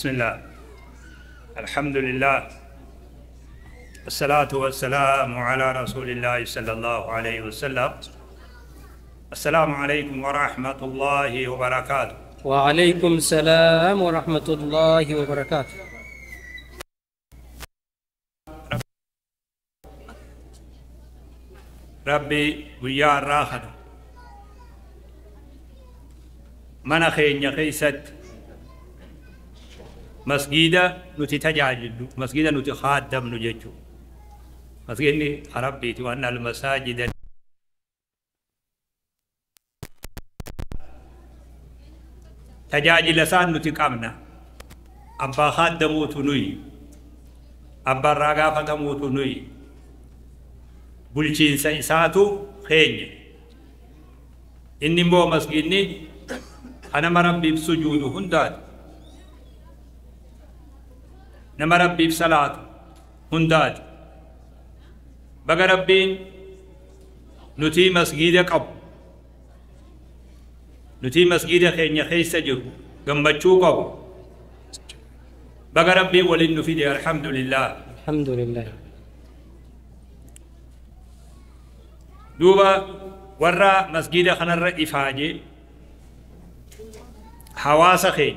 بسم الله الحمد لله الصلاة والسلام على رسول الله صلى الله عليه وسلم. السلام عليكم ورحمة الله وبركاته. وعليكم السلام ورحمة الله وبركاته. ربي ويا الراحة من خين خيست مسجد نتتجاجد مسجد نتخادم نججو مسجد ربي وأن المساجد تجاجل سان نتقامنا أبا خادموت نوي أبا راغافة موت نوي bulchiinsa isaatu keenya inni immoo masgidni nama rabbiif sujuudu hundaati nama rabbiif salaatu hundaati baga rabbiin nuti masgida qabu nuti masgida keenya keessa jiru gammachuu qabu baga rabbiin waliin nu fide alhamdulillah alhamdulillah. دوبا ورا مسجد خنر إفاجي حواسة خي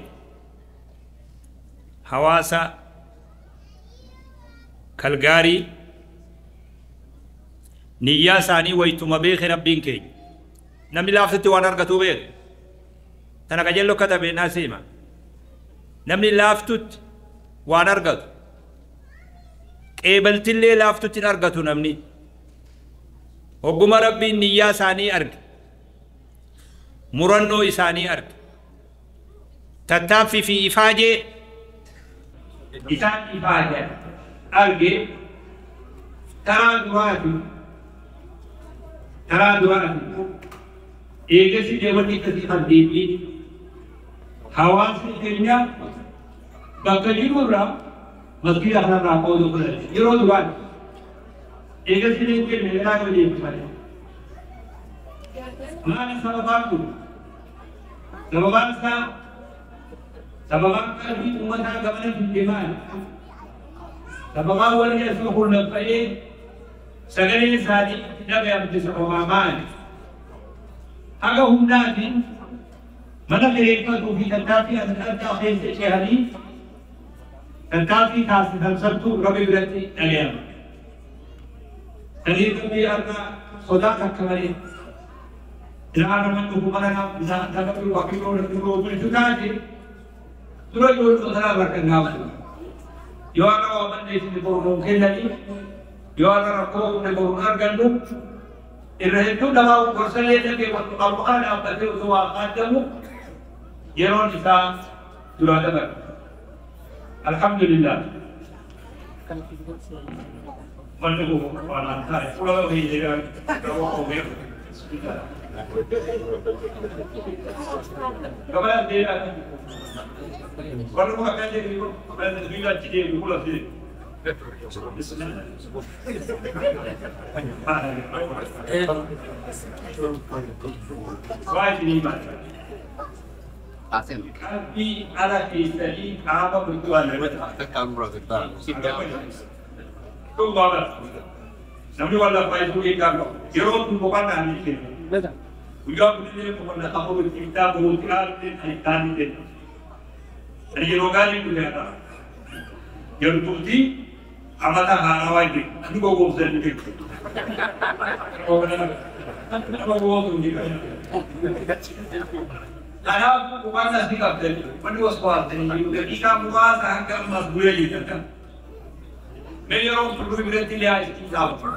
حواسة كالغاري نيا ساني ويتم بيخ ربين كي نمي لافتي وانا رغتو بيخ تنقجلو كتب ناسيما نمي لافتت وانا رغتو قبلت اللي لافتت نرغتو نمني وقم ربي النية ساني أرق مرنو إساني أرق تتافي في إفاجة إسان إفاجة أرق ترى دواتي ترى دواتي إيجسي جبتي كثيرا ديبي حواسي كريا بقجي مرة مسجد أخنا راقو دخل يرو دواتي إيجاسي لينكر مهلا كولي مالي مالي سببان سببان سا سببان كالبي أمتا قبل في الجمال سببان ولي أسمه النفعي سغري سادي نبي أمت سببان مالي هذا هم ناتي من غريبته في تنتافي أن أرجع خيس شهري تنتافي تاسي تنسلتو ربي برتي اليوم تريد أن صداقة كمالي إذا أنا من أقوم أنا إذا أنت وكيل وكيل ترى يقول صلاة بركة يوانا ومن ليس بقولون كلني يوانا ركوب نقول أرجعنا الرهيب دوا ورسلة تبي وقال أبتدي وسوا قدمه يرون إسا ترى دبر الحمد لله. من هو أنا أنت ولا هو يجي قبل أن قبل ما كان يقول قبل أن يقول يقول فيه Namni wala fayyu eegalo yeroo kun boqonnaa ni kennu. Guyyaa kunneen boqonnaa qabu bittaa boqonnaa kan ta'e. Yeroo gaarii guyyaa yeroo tuuti amata haarawaa jiru ni gowwoomsan ni jiru. Nama gowwoomsu ni jiru. Kanaaf boqonnaa si qabdan wanni waswaasanii jiru daqiiqaa muraasa hanga ammaas guyyaa jirtan. Yeroo fuuldura biratti illee dhaabu.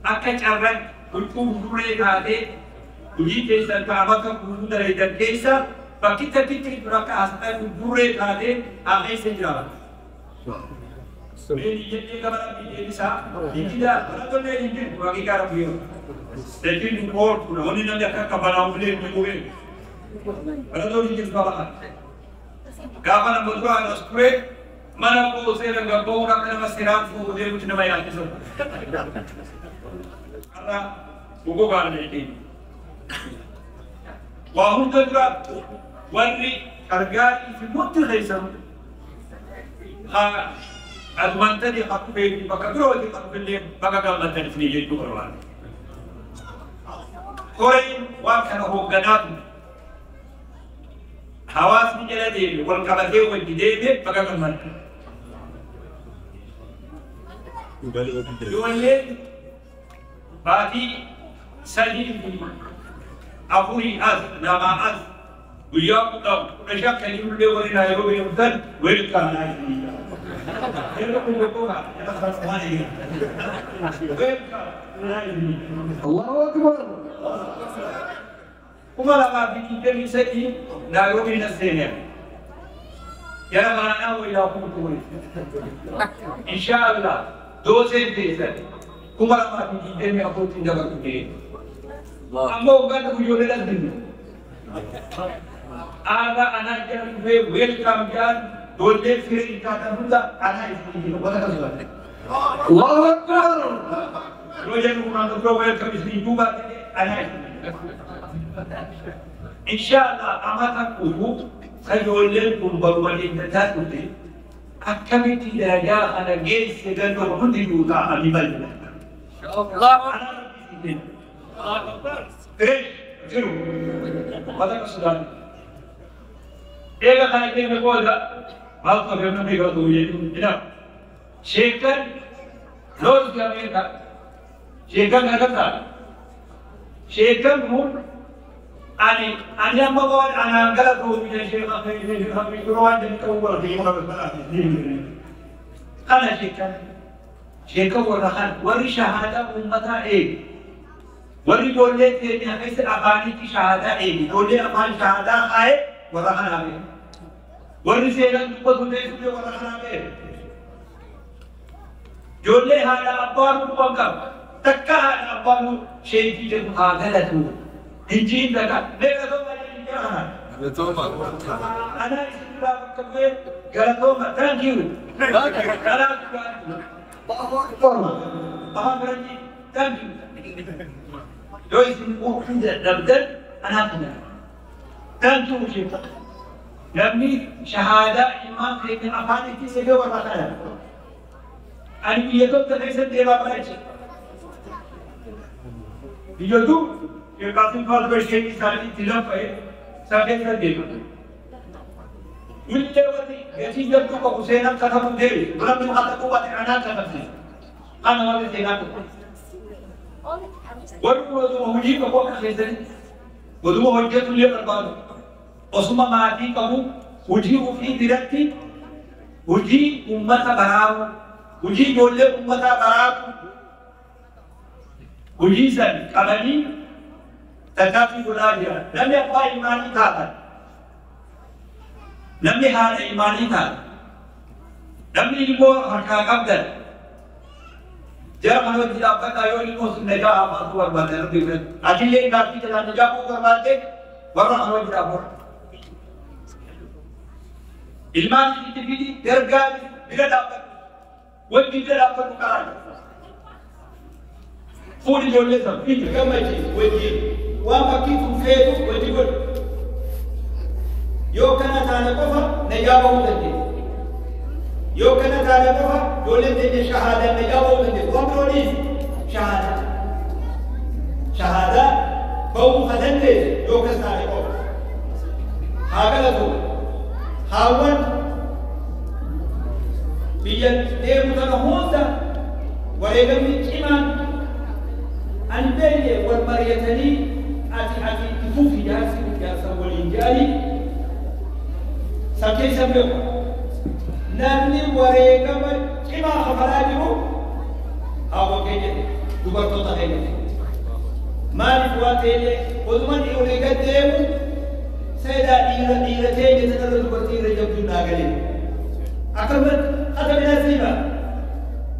Akka carraan huccuu fuulduree taatee hojii keessan taabata fuuldura daleedan keessa bakki takkitti bakka asxaa fuulduree taatee haa keessa jiraatu. Mee jennee gabaa biyyeen isaa dhiigida barattoonni hin jiru haqiiqaa rabbi yeroo. Dachiin hin ooltu namoonni namni akka akka balaa ulee hin bu'ee. Barattoonni hin jiru gabaa. Gaafa nama dura as ture mana koo seera gabba'uun akka nama seeraan fuudhee nuti nama yaachisu. Har'a gogogaan jedhee. Waa hunda dura warri qargaarii fi murti keessan Asumantanii akka feeti bakka birooti akka illee bakka gammaddan isinii jechuu barbaada. Koreen waan kana hoogganaa ture. Hawaasni jala deeme wal qabatee wajji deeme bakka gammaddan. Ijoolleen baatii 3 fi 4 as 2 as guyyaa 10 15 kan illee warri Naayiroobii dhuftan welcome naa isinii. Allahu Akbar. 2023 Naayiroobii na seenee. Jara maanaa wayyaa kuutu wayya. Inshaallah dooseen teessan 2024 dabartu ta'e. Ammoo waggaa guyyoolee dhabdinne. Aadaa anaa jala dhufee welcome jaan ijoollee firii taatan hunda anaa isin jiru wata kan. Allahu Akbar. Yoo jennu kunaan dura welcome isin duuba ta'e anaa isin. Inshaallah amata dhufu kan ijoolleen kun barumsa tataa dhufte akkamitti darajaa kana geesse ganda hundi duukaa ani bal'ina. Allahu Akbar. Jiru. Wata kan sudaan. Eega kana keessa booda maaltu hafe namni galatu jedhu jedhama. Sheekan North America sheekan kanarraa sheekan kun ani amma waan anaan galatu biyya sheeka yeroo waan jedhu qabu godhate yoo kana sheekan warra kana warri shahaadaa uummataa eegu warri ijoollee keenya keessa afaanitti shahaadaa eegu ijoollee afaan shahaadaa kaa'e warra kanaa beeku. Warri seeraan dubbatu teessumee warra kanaa beeku. Ijoollee haadha abbaa nu dhufan qaba. Takka haadha abbaa nu sheekii jedhu haa galatu. Hinjiin takka. Galatooma jedhu jira kanaa. Anaa isin biraa bakka bu'ee galatooma. Thank you. Kanaa Allahu Akbar. Afaan Faranjii. Thank you. Yoo isin dhabdan anaaf hin Thank you sheekha. Namni shahaadaa ilmaan keenya afaan itti seegee warra kana. Ani biyya tokko keessatti deemaa barache. Biyyootu Qaasim Faatu isheen isaanii itti laffa'e isaa keessa deema. Illee warri gatii jabduu qabu seenaan katabu deebi. Namni katabu baate anaa katabsiisa. Kana warri seenaa qabu. Warri oduma hojii qabu akka keessatti oduma hojjetu illee barbaadu. Osuma maatii qabu hojii ofii biratti hojii uummata baraaru hojii ijoollee uummataa baraaru hojii san qabanii tattaaffii godhaa jiran. Namni abbaa ilmaanii taatan, namni haadha ilmaanii taatan, namni ilmoo harkaa qabdan jara kana wajji dhaabbadhaa yoo ilmoo sun najaa hafaatu barbaadde rabbi biratti. Atillee gaaffii jalaa najaa kuu barbaadde warra kana wajji dhaabbadhu. Ilmaan itti fidi gargaari bira dhaabbadhu. Wanti bira dhaabbadhu karaa. Fuudhi ijoollee sana fidi gammachi wajjin waan fakkii kun feetu wajji godhu. Yoo kana taane qofa najaa bahuu dandeenya. Yoo kana taane qofa ijoolleen teenya shahaadaan najaa bahuu dandeenya. Waan biroo dhiisi shahaadaa. Shahaadaa bahuu kan dandeessu yoo akkas taane qofa. Haa galatu. Haawwan biyya deemu kana hunda wareegamni cimaan an beekne wal mari'atanii ati itti fufi jaarsi jaarsa waliin jedhanii san keessa beeku. Namni wareegama cimaa kafalaa jiru haawwan keenya dubartoota keenya. Maaliif waan ta'eef oduma olii gad deemu seedaa dhiira dhiira teenya tanarra dubartii irra jabduu naa galee. Akkasumas hata bineensi hima.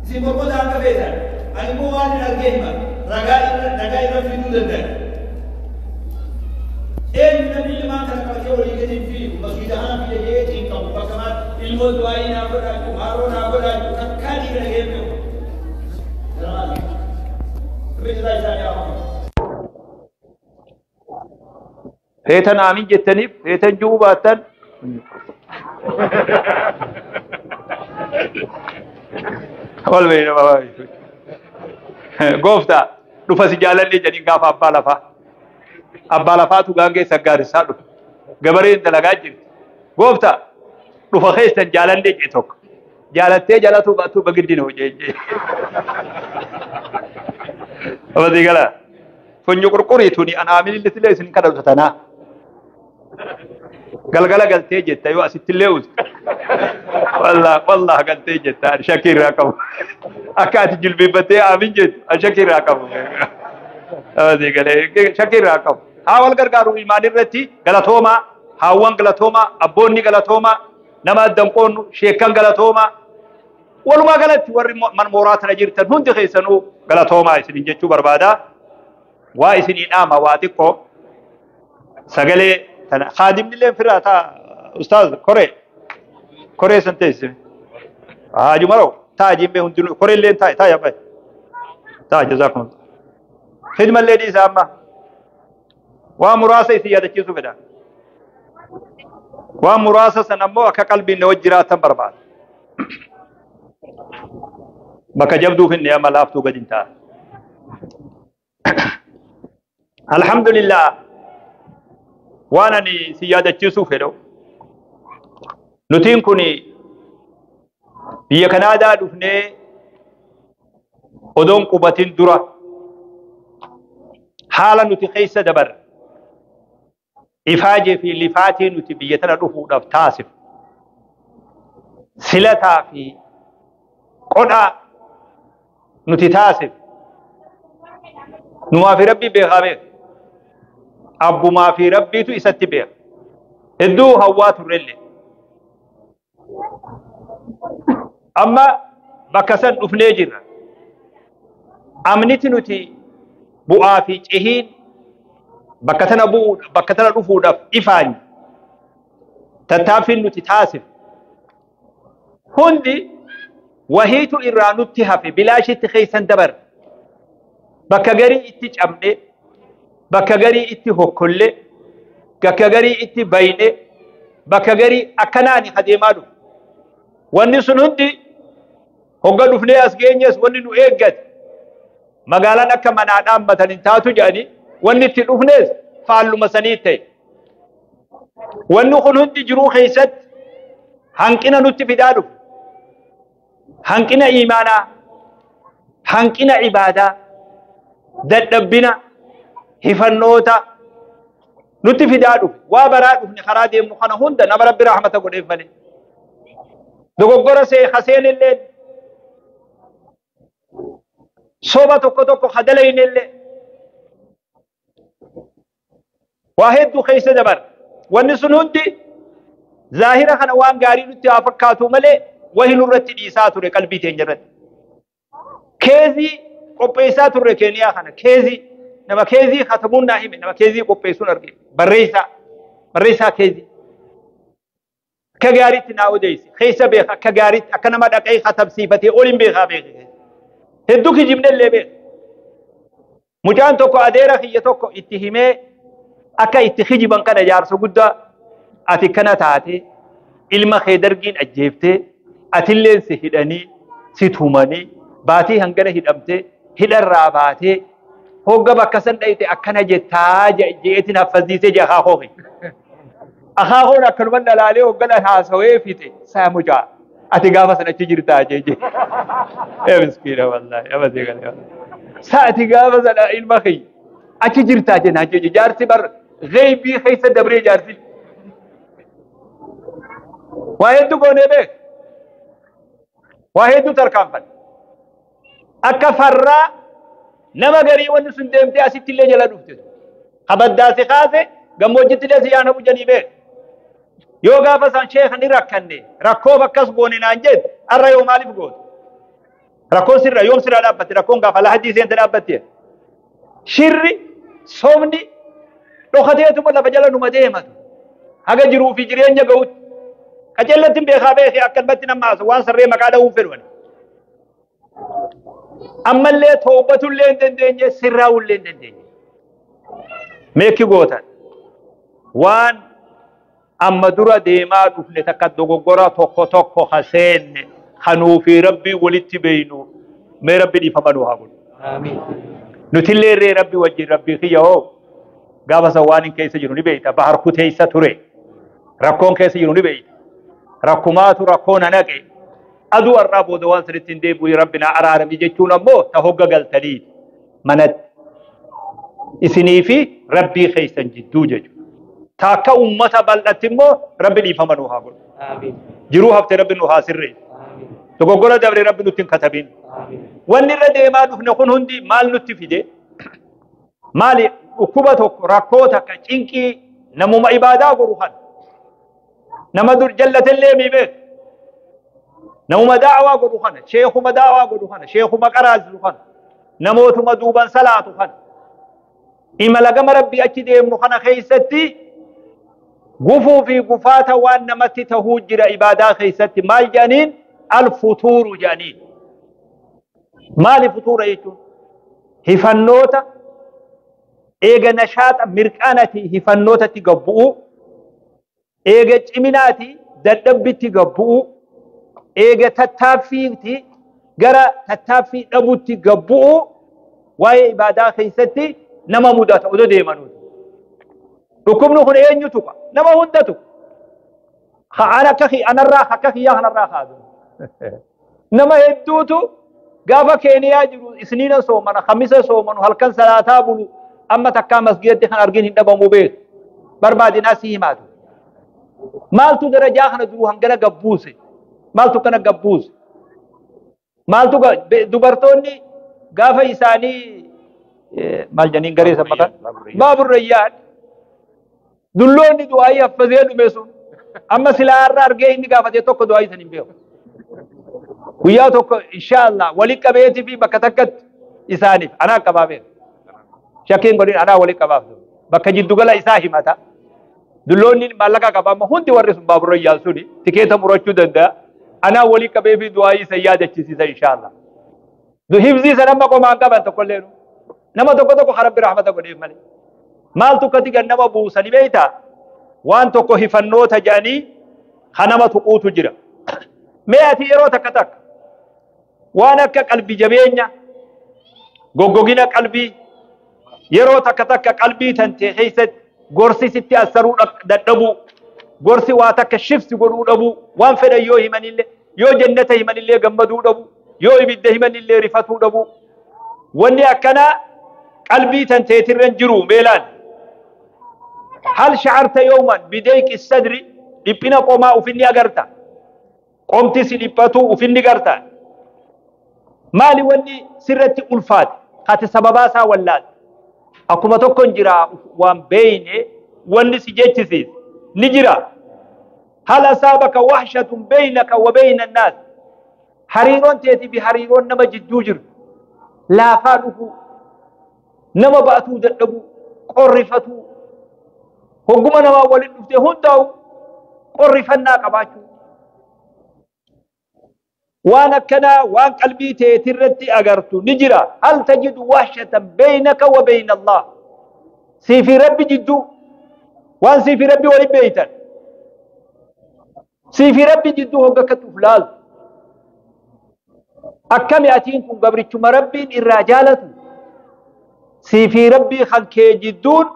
Isin mormota hanga feetan. Ani immoo waan hin argee hima. Ragaa irra ragaa irra fiduu danda'a. Eenyu namni ilmaan kana qabatee olii gadi hin fiigu masgiida kana fide jedhee hin qabu bakka maal ilmoo du'aayii naa godhaachuu haaroo naa godhaachuu takkaa dhiira dhagee beeku. Rijisaa isaanii haa Feetan aamin jettaniif feetan ji'uu baattan. Wal beeyna babaa jechuudha. Gooftaa dhufa si jaalallee jedhin gaafa abbaa lafaa. Abbaa lafaatu gaangee saggaarissaa dhufa. Gabareen dalagaa jirti. Gooftaa dhufa keessan jaalallee jee tokko. Jaalattee jaalatu baatu bagiddi na hojii. Abadii galaa. Funyu qurqurii tuni anaamin illee isin kadhatu tanaa. Galgala galtee jetta yoo asittillee utu. Wallah wallah galtee jetta ani shakkii irraa qabu. Akka ati jilbeeffattee aamin jettu ani shakkii irraa qabu. Abadii galee shakkii irraa qabu. Haa wal gargaaru imaan irratti galatoomaa, haawwan galatoomaa, abboonni galatoomaa, nama addan qoonnu, sheekkan galatoomaa. Walumaa galatti warri man mooraa tana jirtan hundi keessanuu galatoomaa isiniin jechuu barbaada. Waa isinii dhaama waa xiqqoo sagalee tana khaadimni illee firaa taa ustaaz koree koree san teessime. Haaju maroo taa jimbee hundinuu koree illee taa taa yabbaa taa jazaakum. Khidma illee dhiisa amma waa muraasa isin yaadachiisuu fedha. Waa muraasa san ammoo akka qalbiin na wajji jiraatan barbaada. Bakka jabduuf inni amma laaftuu gadi hin ta'a. Alhamdulillah waan ani si yaadachiisuu fedhu nutiin kun biyya Kanaadaa dhufnee odoon qubatin dura haala nuti keessa dabarre ifaajee fi lifaatii nuti biyya tana dhufuudhaaf taasif silataa fi qodhaa nuti taasif numaa fi rabbii beekaa beeka. Abbumaa fi rabbiitu isatti beeka. Hedduu hawwaa turrellee. Amma bakka san dhufnee jirra. Amniti nuti bu'aa fi cihiin bakka tana bu'uu bakka tana dhufuudhaaf ifaanyi. Tattaaffiin nuti taasif. Hundi wahiitu irraa nutti hafe bilaashitti keessan dabarre. Bakka garii itti cabne, bakka garii itti hokkolle, bakka garii itti bayne, bakka garii akkanaani adeemaa dhufu. Wanni sun hundi hogga dhufnee as geenyes wanni nu eeggate magaalaan akka manaa dhaabbatan hin taatu jedhanii wanni itti dhufnes faalluma sanii ta'e. Wanni kun hundi jiruu keessatti hanqina nutti fidaa dhufu. Hanqina iimaanaa, hanqina ibaadaa, dadhabbina, hifannoota nutti fidaa dhufe. Waa baraa dhufne karaa deemnu kana hunda nama rabbi rahmata godheef malee. Dogoggora see haseen illee soba tokko tokko hadalayne illee waa hedduu keessa dabar. Wanni sun hundi zaahira kana waan gaarii nutti haa fakkaatu malee wahi nurratti dhiisaa ture qalbii teenya irratti. Keezii qopheessaa turre Keeniyaa kana keezii nama keezii katabuun naa hime nama keezii qopheessuun arge barreessaa barreessaa keezii. Akka gaariitti naa odeesse keessa beeka akka gaariitti akka nama dhaqee katabsiifatee oliin beekaa beeke. Hedduu kijibne illee beeka. Mucaan tokko adeera kiyya tokko itti himee akka itti kijiban kana jaarsa guddaa ati kana taate ilma kee dargiin ajjeeftee atilleen si hidhanii si tumanii baatii hangana hidhamtee hidharraa baatee hogga bakka san dhayite akkana jettaa je'eetiin haffasiisee jee akaakoo kiyya. Akaakoon akkanuma dhalaalee hoggana haasawee fixe saa mucaa ati gaafa san achi jirtaa jee jee. Ee miskiina wallaahi abatee galee wallaahi. Saa ati gaafa sana ilma kiyya achi jirtaa jee naan jee jaarsi bar gheebii keessa dabree jaarsi. Waa hedduu goonee beek. Waa hedduu tarkaanfanne. Akka farraa nama garii wanni sun deemtee asitti illee jala dhufte. Kabaddaa si kaase gammoojjitti illee si yaana bujanii beek. Yoo gaafa san sheekha ni rakkanne rakkoof akkas goone naan jette har'a yoo maaliif goote? Rakkoon sirra yoom sirraa dhaabbatte rakkoon gaafa lahajjii seente dhaabbatte. Shirri sobni dhokateetuma lafa jala numa deematu. Haga jiruu fi jireenya ga'utti. Qaceellatti hin beekaa beekee akkanumatti nama haasa waan sarree maqaa dha'uun fedhu ani. Ammallee toobatullee hin dandeenye sirraa'ullee hin dandeenye. Meekki gootan waan amma dura deemaa dhufne takka dogoggora tokko tokko haseenne Kanuu fi Rabbii walitti beeynu mee Rabbi dhiifama nu haa godhu. Amiin. Nutillee irree Rabbi wajjin Rabbii kiyya hoo gaafa san waan hin keessa jiru ni beeyta. Bahar kuteessa ture. Rakkoon keessa jiru ni beeyta. Rakkumaatu rakkoo na naqe. Aduu har'aa booda waan sanitti hin deebi'u Rabbi na araarami jechuun ammoo ta hogga galtanii manatti. Isinii fi Rabbii keessan jidduu jechuudha. Ta akka uummata bal'atti immoo Rabbi dhiifama nu haa godhu. Amiin. Jiruu hafte Rabbi nu haa sirreessu. Amiin. Dogoggora dabre Rabbi nutti hin katabin. Amiin. Wanni irra deemaa dhufne kun hundi maal nutti fide? Maali dhukkuba tokko rakkoo takka cinqii namuma ibaadaa godhu kan nama dur jallatellee mi beeku. Namuma daawaa godhu kana sheekuma daawaa godhu kana sheekuma qaraasisu kana namootuma duuban salaatu kana imala gama Rabbii achi deemnu kana keessatti gufuu fi gufaata waan namatti tahuu jira ibaadaa keessatti maal jedhaniin alfutuuru jedhaniin. Maali futuura jechuun? Hifannoota eega nashaaxa mirqaanati hifannootatti gabbu'u, eega ciminaati dadhabbitti gabbu'u, eega tattaaffiitti gara tattaaffii dhabutti gabbu'u waa'ee ibaadaa keessatti nama mudata odoo deemanuuti. Dhukkubni kun eenyu tuqa? Nama hunda tuqa. An akka anarraa akka kiyyaa kanarraa kaadu. Nama hedduutu gaafa Keeniyaa jiru isniina soomana, khamisa soomanu, halkan salaataa bulu, amma takkaa masgidatti kan argin hin dhabamu beeku. Barbaadinaa si himaatu. Maaltu darajaa kana duruu hangana gabbuuse? Maaltu kana gabbuuse? Maaltu dubartoonni gaafa isaanii maal jedhaniin garee san maqaan? Baaburrayyaan. Dulloonni du'aayii haffazee dhume sun amma silaa irra argee inni gaafatee tokko du'aayii san hin beeku. Guyyaa tokko inshaallah wali qabeetii fi bakka takkatti isaaniif anaa qabaa beeku. Shakkiin godhin anaa wali qabaaf bakka jiddugala isaa himata. Dulloonni maallaqa qaba amma hundi warri sun baaburrayyaan suni tikeeta murachuu danda'a. Anaa wali qabee fi du'aayii san yaadachiisiisa inshaallah. Hifzii san amma qomaan qaban tokkollee nama tokko tokko Rabbi rahmata godheef malee. Maaltu akkatti gad nama buusani beektaa? Waan tokko hifannoota jedhanii kanama tuquutu jira. Mee ati yeroo takka takka waan akka qalbii jabeenya, goggogina qalbii, yeroo takka takka qalbii tantee keessatti gorsi sitti assaruu dadhabuu, gorsi waa takka shifsi godhuu dhabuu, waan fedhan yoo himanillee, yoo jannata himanillee gammaduu dhabuu, yoo ibidda himanillee rifatuu dhabuu. Wanni akkanaa qalbii tanteetirra hin jiru meelaan. هل شعرت يوما بضيق الصدر؟ dhiphina qomaa ufinni agarta. Qomti si dhiphatu ufinni garta. Maali wanni sirratti ulfaate? Ati sababaa isaa wallaalte. Akkuma tokko hin jira waan beeyne wanni si jechisiise ni jira. هل أصابك وحشة بينك وبين الناس؟ Hariiroon teetii fi hariiroon nama jidduu jiru laafaa dhufuu, nama ba'atuu dadhabuu, qorrifatuu, hogguma namaa waliin dhuftee hundaa'u qorrifannaa qabaachuu. Waan akkanaa waan qalbii teetirratti agartu ni jira. هل تجد وحشة بينك وبين الله؟ Sii fi Rabbi jidduu waan sii fi Rabbi waliin beeytan. Sii fi Rabbi jidduu hogga akkatti uf laaltu. Akkami atiin kun gabrichuma Rabbiin irraa jaalatu? Sii fi Rabbii kan kee jidduun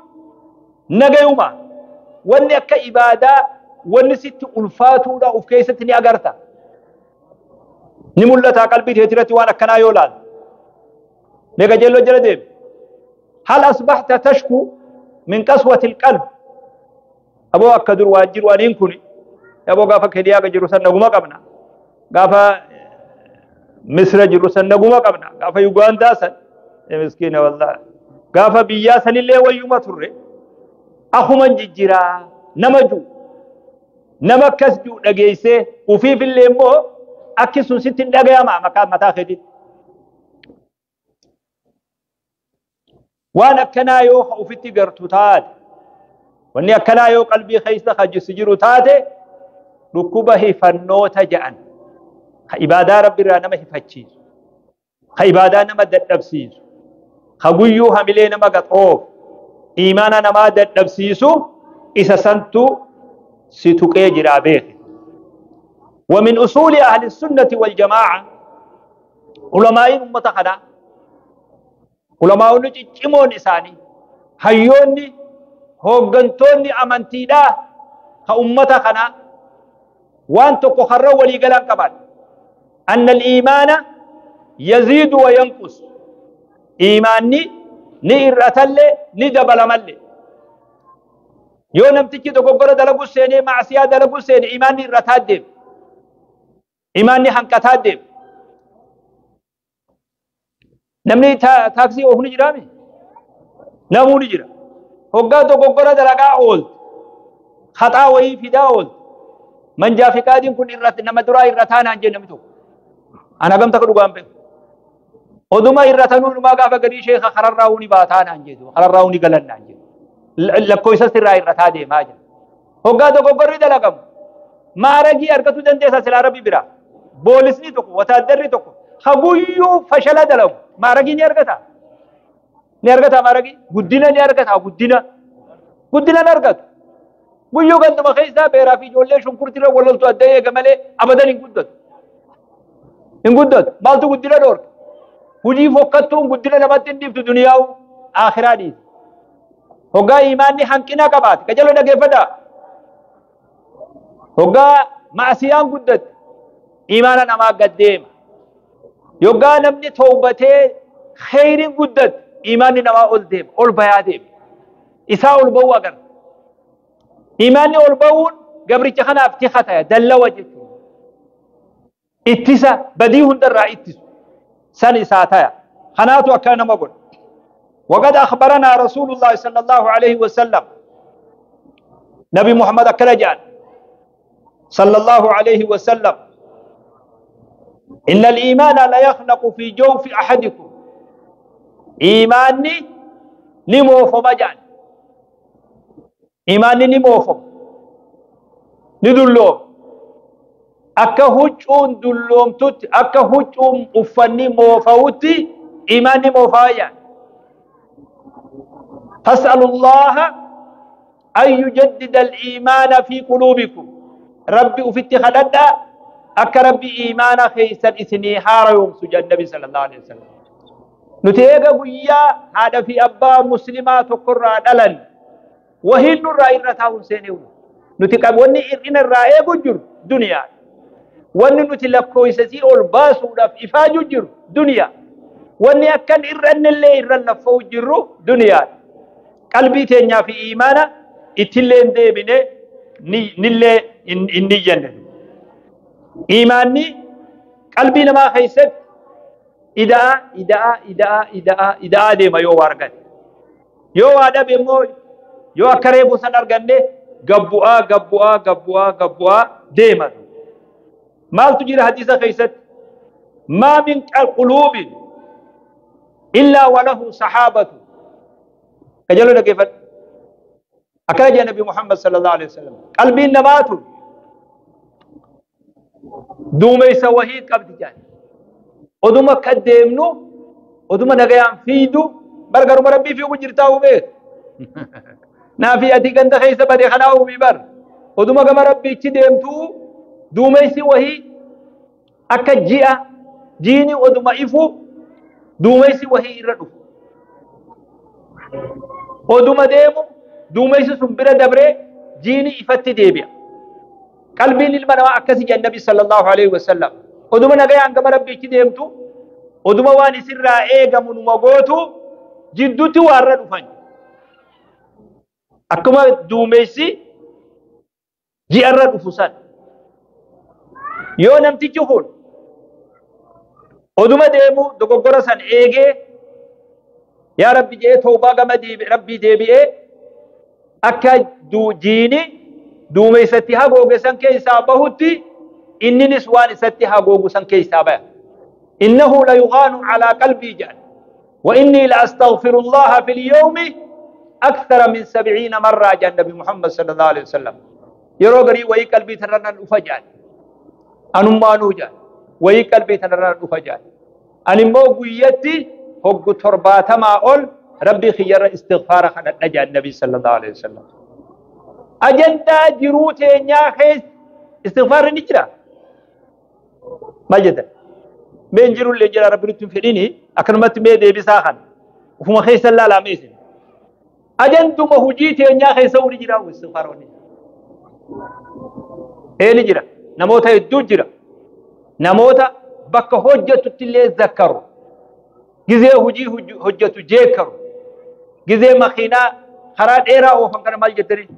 nagayuma. Wanni akka ibaadaa wanni sitti ulfaatuudha uf keessatti ni agarta. Ni mul'ata qalbii teetirratti waan akkanaa yoo laalte. Mee qajeelloo jala deemi. هل أصبحت تشكو من قسوة القلب؟ Aboo akka dur waan jiru aniin kuni aboo gaafa Keniyaa jiru san naguma qabna. Gaafa Misra jiru san naguma qabna. Gaafa Yugaandaa san miskiina wallahi. Gaafa biyyaa sanillee wayyuma turre. Akuman jijjiraa nama jiru. Nama akkas jiru dhageessee ufiifillee immoo akki sun sitti hin dhagayama maqaa mataa keetitti. Waan akkanaa yoo ufitti gartu taate, wanni akkanaa yoo qalbii keessa hajjisi jiru taate, dhukkuba hifannoota jedhan. Ka ibaadaa Rabbi irraa nama hifachiisu, ka ibaadaa nama dadhabsiisu, ka guyyuu hamilee nama gaxoofu, imaana namaa dadhabsiisu isa santu si tuqee jira beeki. ومن أصول أهل السنة والجماعة علماء أمة خنا علماء نجمون إساني هيوني هوغنتوني أمنتيدا كأمة خنا وان تكو خروا ولي قلان كبان أن الإيمان يزيد وينقص. إيماني ني إرأتلي ني دبل ملي. يو نمتكي تكو دلقو سيني معسيا دلقو سيني إيماني إرأتاد ديم، إيماني حنكتاد ديم. نمني تاكسي أوهني جرامي نموني جرا هوغا تكو دلقا أول خطا وهي فدا أول من جا في قادم كن إرت نما درا إرتان عن جنم تو أنا قمت أقول قام به ودما إرتانون ما قاف قري شيخ خرر راوني باتان عن جدو خرر راوني قلنا عن جدو لكويس سر إرتان ما جا هو قادو قرر دلقم ما رجي أركتو دندسة العربي برا بولسني تكو وتدري تكو خبويو فشل دلهم ما رجي نيركتا نيركتا ما رجي قدينا نيركتا قدينا قدينا نركت guyyuu ganduma keessaa beeraa fi ijoollee shunkurtiirra wal loltu adda eega malee abadan hin guddatu. Hin guddatu. Maaltu guddina dhoorka? Hujii fokkattuun guddina namatti hin dhiiftu duniyaa'u akhiraa dhiisi. Hoggaa imaanni hanqina qabaate qajeeloo dhageeffadhaa. Hoggaa maasiyaan guddatte imaana namaa gad deema. Yoggaa namni toobatee kheyriin guddatte imaanni namaa ol deema ol bayaa deema. Isaa ol ba'uu agarra. إيماني والبون قبل كخنا افتخته دلوا جت اتسا بديهن در اتس سن ساتايا خناتو أكان مقول. وقد أخبرنا رسول الله صلى الله عليه وسلم نبي محمد أكرجان صلى الله عليه وسلم إن الإيمان لا يخلق في جوف أحدكم. إيماني نمو فمجان إيماني نموفم ندلوم أكا هجون دلوم توت أكا هجون أفني موفوتي إيماني موفايا. فاسألوا الله أن يجدد الإيمان في قلوبكم. ربي أفتي خلدا أكا ربي إيمان خيسا إثني حار يوم سجى النبي صلى الله عليه وسلم. نتيجة قوية هذا في أبا مسلمات قرى دلن وهن الرأي رتاهم سينيون نتقاب وني إرئنا الرأي بجر دنيا وني نتلقوا يسسي الباسو دف إفاج جر دنيا وني أكن إرئن اللي إرئن لفو جر دنيا. قلبي تنيا في إيمانا إتلين دي بني نلي إني جنن إيماني قلبي نما خيست إذا إذا إذا إذا إذا دي ما يو وارغت يو وادا بمو yoo akka reebu san arganne gabbu'aa gabbu'aa gabbu'aa gabbu'aa deema. Maaltu jira hadiisa keessatti? Maa min quluubin illaa walahu saxaabatu. Kajaloo dhageeffadhu. Akkana jedha Nabi Muhammad sallallahu alaihi wasallam. Qalbiin namaatu duumeysa wahii qabdi jedhan. Oduma akka deemnu oduma nagayaan fiidu bargaruma rabbii fiigu jirtaa hubee. نافي أتي كنت خيسة بدي خناو بيبر ودوما كما ربي تديمتو دوميسي وهي أكجيا جيني ودوما إفو دوميسي وهي إردو ودوما ديمو دوميسي سنبرة دبري جيني إفتي ديبيا قلبي للمنوى أكسي النبي صلى الله عليه وسلم ودوما نغي عن كما ربي تديمتو ودوما واني سر إيغا من مغوتو جدوتي واردو فاني Akkuma duumessi ji'arra dhufu san yoo namtichi kun oduma deemu dogoggora san eegee yaa rabbi jedhee tawbaa gama rabbii deebi'ee akka jiini duumessatti hagooge san keessaa bahutti inninis waan isatti hagoogu san keessaa baya. Innahu la yughaanu calaa qalbii jedhan wa innii la astaghfiru allaha fi lyawmi أكثر من 70 مرة جاء النبي محمد صلى الله عليه وسلم. يرو غري وي قلبي ترنن أفجان أنمانو جان وي قلبي ترنن أفجان أنمو قيتي هو ترباتما أول ربي خير استغفار خنا نجا النبي صلى الله عليه وسلم. أجندا جروتي نيا خيس استغفار نجرا Maal jettan? Mee hin jirullee jira Rabbi nutti hin fedhini akkanumatti mee deebisaa kana. Ufuma keessa laalaa mee isin. Ajanduma hojii teenyaa keessa uri jira istighfaara wanni. Eeni jira. Namoota hedduu jira. Namoota bakka hojjetutti illee zakkaru. Gizee hojii hojjetu jeekkaru. Gizee makiinaa karaa dheeraa oofan kana maal jettanii?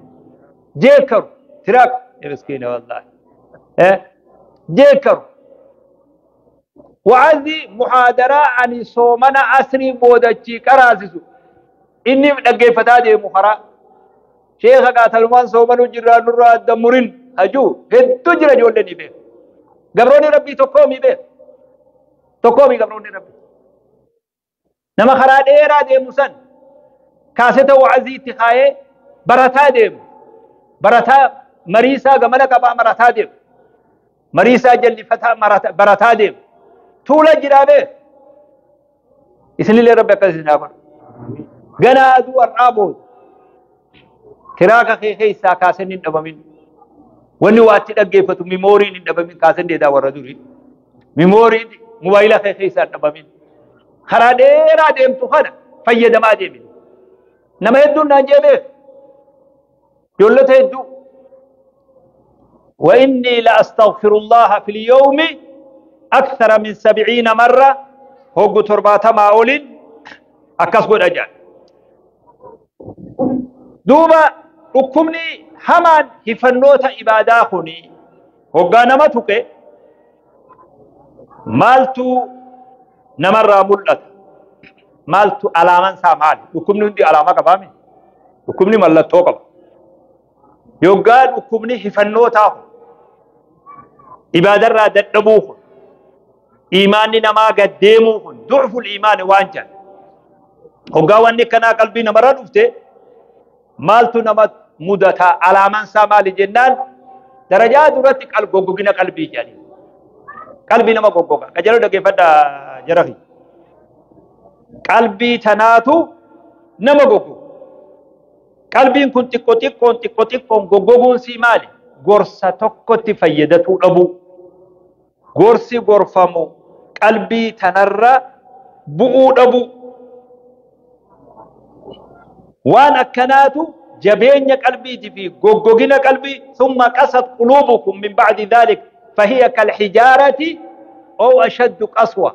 Jeekkaru. Tiraak. Miskiina wallaahi. Jeekkaru. Wa'azi muhaadaraa ani soomana asrii boodachii qaraasisu. Inni dhaggeeffataa deemu karaa. Sheekha qaatalumaan soomanuu jirraa nurraa adda murin hajuu hedduu jira ijoollee ni beeku. Gabroonni Rabbii tokkoo mi beeku. Tokkoo mi gabroonni Rabbii. Nama karaa dheeraa deemu san kaaseta wa'azii itti kaayee barataa deemu. Barataa mariisaa gamana qabaa marataa deemu. Mariisaa jallifataa barataa deemu. Tuula jiraa beeku. Isinillee Rabbi akkas isin haa godhu. Ganaa aduu har'aa booda. Tiraaka kee keessaa kaasenni hin dhabamin. Wanni waa itti dhaggeeffatu mimooriin hin dhabamin kaasen deedaa warra durii. Mimooriin mobaayila kee keessaa hin dhabamin. Karaa dheeraa deemtu kana fayyadamaa deemin. Nama hedduun naan jee beeku. Ijoollota hedduu. وإني لأستغفر الله في اليوم أكثر من 70 مرة هو ترباتا ما أولين أكس قد أجل. دوبا dhukkubni hamaan hifannoota ibaadaa kuni hoggaa nama tuqe maaltu namarraa mul'ata? Maaltu alaamaan isaa maali? Dhukkubni hundi alaamaa qabaame? Dhukkubni mallattoo qaba. Yoggaa dhukkubni hifannootaa kun ibaadarraa dadhabuu kun iimaanni namaa gaddeemuu kun du'ful iimaani waan jedhan. Hoggaa wanni akkanaa qalbii namarra dhufte maaltu nama mudataa alaamaan isaa maali jennaan darajaa duratti goggogina qalbii jedhani. Qalbii nama goggoga. Qajeeloo dhaggeeffadhaa jara fi. Qalbii tanaatu nama goggoga. Qalbiin kun xiqqoo xiqqoon xiqqoo xiqqoon goggoguun sii maali? Gorsa tokkotti fayyadatuu dhabuu. Gorsi gorfamu qalbii tanarra bu'uu dhabuu. Waan akkanaatu jabeenya qalbiitii fi goggogina qalbii thumma qasat quluubukum min ba'di dhalik fahiya kalhijaarati aw ashaddu qaswa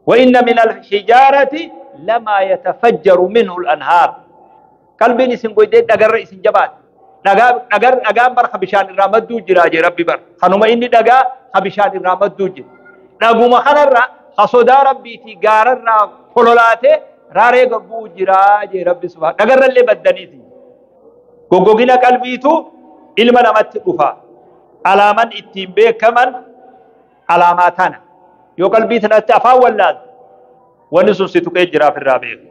wa inna min alhijaarati lama yatafajjaru minhu al-anhaar. Qalbiin isin goydee dhagarra isin jabaate. Dhagaan bar bishaan irraa madduu jira jee Rabbi bar. Kanuma inni dhagaa bishaan irraa madduu jira. Dhaguma kanarra sodaa Rabbiitii gaararraa kololaatee raaree gabbuu jira jee Rabbi subhaanahu. Dhagarrallee baddaniiti. Goggogina qalbiitu ilma namatti dhufa. Alaaman ittiin beekaman alaamaa tana. Yoo qalbii tanatti afaan wallaalte wanni sun si tuqee jiraaf irraa beeku.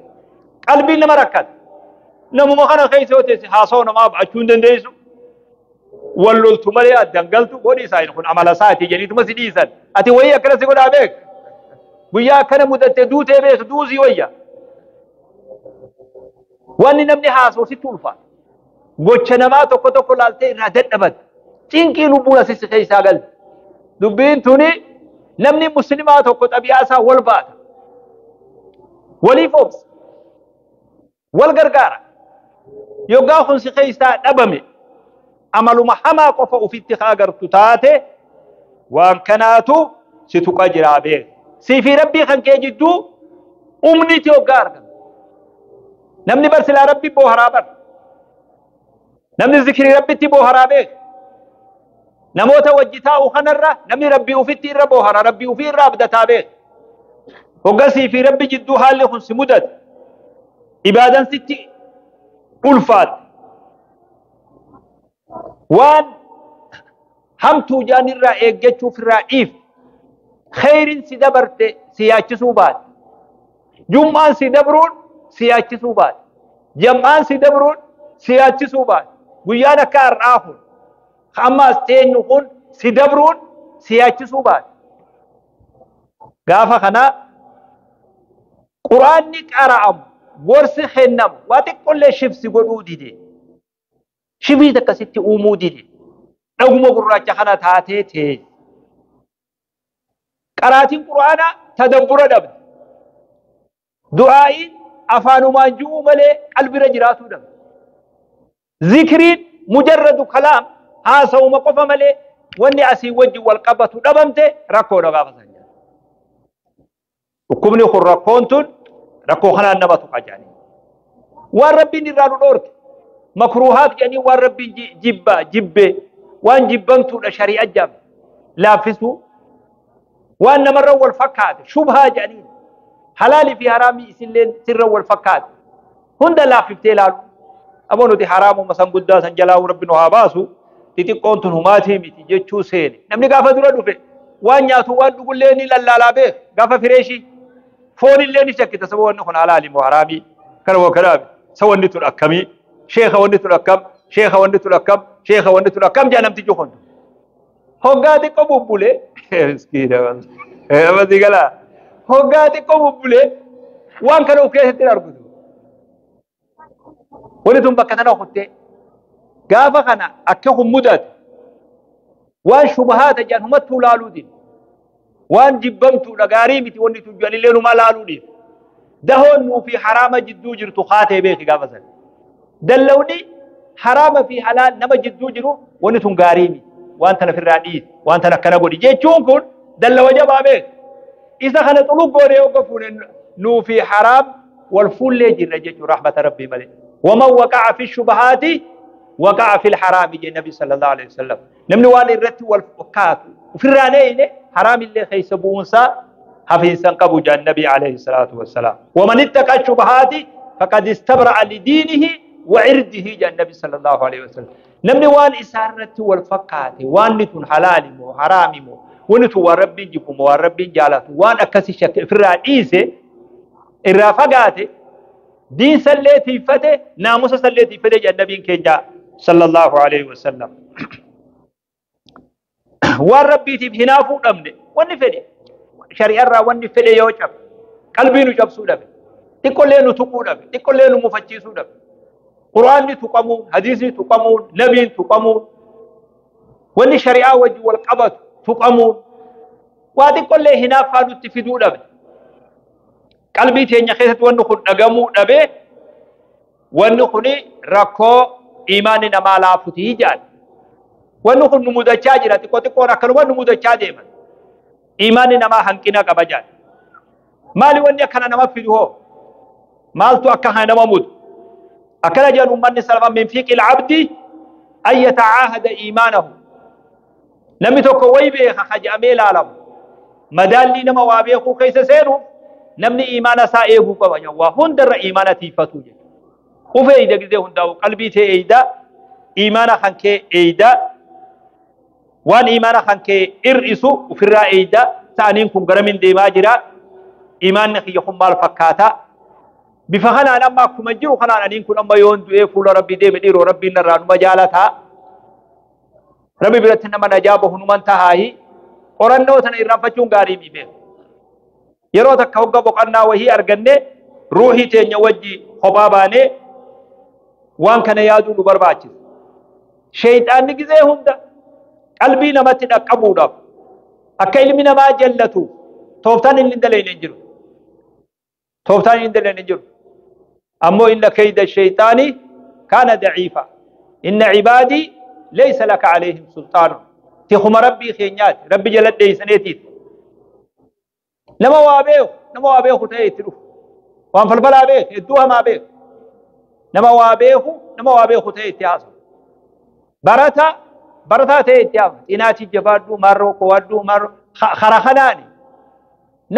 Qalbiin nama rakkata. Namuma kana keessa yoo teesse haasawaa namaa ba'achuu hin dandeessu. Wal loltu malee addaan galtu godhi isaa kun amala isaati jedhaniituma si dhiisan. Ati wayii akkana si godhaa beek. Guyyaa akkana mudattee duutee beektu duusii wayya. Wanni namni haasa'u sitti ulfaata. Gocha namaa tokko tokko laaltee irraa dadhabatta. Cinqii lubbuun asii keessaa galte. Dubbiin tuni namni musliimaa tokko xabiyaa isaa wal baata. Waliif obsa. Wal gargaara. Yoggaa kun si keessaa dhabame amaluma hamaa qofa ofitti agartu taate waan kanaatu si tuqa jiraa beeku. Sii fi Rabbii kan kee jidduu umniti yoggaa argama. Namni bar silaa Rabbi booharaa bar. Namni zikrii Rabbitti booharaa beeku. Namoota wajji taa'u kanarra namni Rabbii ofitti irra boohara Rabbii ofii irra abdataa beeku. Hoggaa sii fi Rabbi jidduu haalli kun si mudate. Ibaadan sitti ulfaate. Waan hamtuu jaan irraa eeggachuuf irraa dhiifte. Khayriin si dabarte si yaachisuu baate. Jum'aan si dabruun si yaachisuu baate. Jam'aan si dabruun si yaachisuu baate. Guyyaan akka har'aa kun amma as teenyu kun si dabruun si yaachisuu baate. Gaafa kana Quraanni qara'amu gorsi kennamu waa xiqqollee shibsi godhuu dide. Shibii akkasitti uumuu dide. Dhaguma gurraacha kana taatee teesse. Qaraatiin Qur'aanaa tadabbura dhabde. Du'aa'iin afaanumaan ji'uu malee qalbira jiraatuu dhabde. Zikriin mujarradu kalaam haasawuma qofa malee wanni asii wajjin wal qabatu dhabamte rakkoodha gaafa san jedhan. Dhukkubni kun rakkoon tun rakkoo kanaan nama tuqa jedhanii. Waan Rabbiin irraa nu dhoorke makruuhaat jedhanii waan Rabbiin jibba jibbe waan jibbamtuudha shari'a jedhame laaffisuu waan namarra wal fakkaate shubhaa jedhanii halaalii fi haraamii isillee sirra wal fakkaate hunda laaffiftee ilaalu. Aboo nuti haraamuma san guddaa san jalaa Rabbi nu haa baasu xixiqqoon tun humaatii miti jechuu seene. Namni gaafa dura dhufe waan nyaatu waan dhugullee ni lallaalaa beek gaafa fireeshii foonillee ni shakkita saba wanni kun halaali moo haraamii kana moo kanaami sa wanni tun akkamii sheeka wanni tun akkam sheeka wanni tun akkam sheeka wanni tun akkam jaa namtichi kun. Hoggaa xiqqoo bubbulee miskiina amma galaa hoggaa xiqqoo bubbulee waan kana of keessatti hin argitu. Wanni tun bakka tana kuttee gaafa kana akka kun mudate waan shubahaata jedhan humattuu laaluu dide. Waan jibbamtuudha gaarii miti wanni tun jedhanillee numaa laaluu dhiif. Dahoon nuu fi haraama jidduu jirtu kaatee beeki gaafa sana. Dallawni haraama fi halaal nama jidduu jiru wanni tun gaarii miti. Waan tana ofirraa dhiisi waan tana akkana godhi jechuun kun dallawa jabaa beeki. Isa kana xulug goonee yoo fuune nuu fi haraam wal fuullee jirra jechuun rahmata Rabbii malee. ومن وقع في الشبهات وقع في الحرام جي النبي صلى الله عليه وسلم. نمني وان الرت والفكات وفي الرانين حرام اللي خيسبونسا حفيسا قبو جاء النبي عليه الصلاة والسلام. ومن اتقى الشبهات فقد استبرأ لدينه وعرضه جاء النبي صلى الله عليه وسلم. نمني وان إسارة والفكات وان نتون حلال مو حرام مو ونتو وربي جبو وربي جالات وان أكسي شك في الرئيس الرافقات دين سليتي فتة ناموس سليتي فتة جاء النبي كنجا صلى الله عليه وسلم. والربي تبهنافو دمني ونفدي شريعة را ونفدي يوجب قلبي نجب سودم تقول له تقول دم تقول له مفتشي سودم قرآن تقامون حديث تقامون نبي تقامون وني شريعة وجه والقبض تقامون وتقول له هنا فادو تفيدو دم قلبي تينيا خيست ونخد دغمو دبه ونخني ركو إيمان نما لافتي جال ونخن نمودچا جرا تكو تكو ركن ونمودچا ديما إيمان نما هنكنا قبا جال مالي وني كان نما فيدو مالتو أكا نما مود أكلا جال أمني سلام من فيك العبد أن يتعاهد إيمانه نمي توكو ويبه خج أميل عالم مدالي نما وابيخو كيس سيرو نمني إيمانا سا إيغو قبا جوا هندر إيمانا تيفتو جي وفي إيدا قزي هنداو قلبي تي إيدا إيمانا خنكي إيدا وان إيمانا خنكي إرئسو وفرا إيدا سأنينكم غرمين ديما جرا إيمان نخي يخم مال فكاتا بفخنا أما كمجرو خنا أنينكم أما يوندو إيه فول ربي ديم ديرو ربي نرانو مجالتا ربي برتنا من أجابه نمان تهاي قرنو تنا إرنفتشون غاريمي بيه yeroo takka hogga boqonnaa wahii arganne ruuhii teenya wajji kophaa baanee waan kana yaaduu nu barbaachisa. Sheeyxaanni gizee hunda qalbii namatti dhaqqabuudhaaf akka ilmi namaa jallatu tooftaan inni hin dalagne hin jiru. Tooftaan inni hin dalagne hin jiru. Ammoo inna kayda sheeyxaani kaana daciifa. Inna cibaadii laysa laka alayhim sultaanun. Tikuma rabbii keenyaati. Rabbi jala dheeysaneetiiti. Nama waa beeku nama waa beeku ta'ee itti dhufu waan falfalaa beeku hedduu hamaa beeku nama waa beeku nama waa beeku ta'ee itti haasawu barataa barataa ta'ee itti haasawu xinaatii jabaadhu marroo qo'adhu marroo kara kanaani